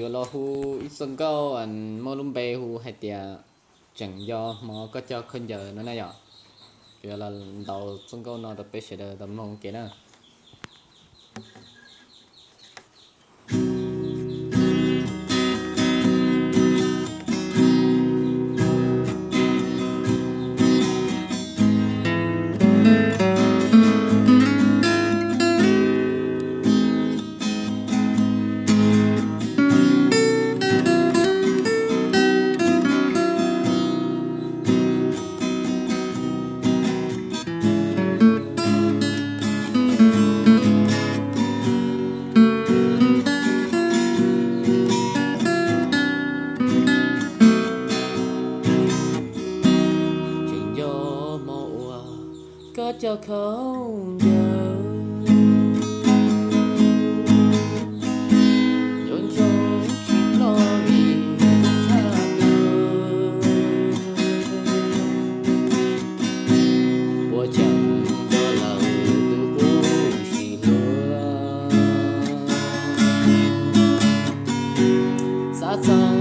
Yuav los hu ib txoj nkauj muaj lub npe hu hais tias Tseem Nco Hmo Koj Coj Khaub Ncaws no na yom. Kuv yuav los ntaus txoj nkauj no rau peb sawv daws tau mloog ua ke na. Tseem nco hmo uas koj coj khaub ncaws, nco ntsoov tsis ploj vim tshaj plaws. Puas tseem nco lawm tus kuv sim hluas, xav txog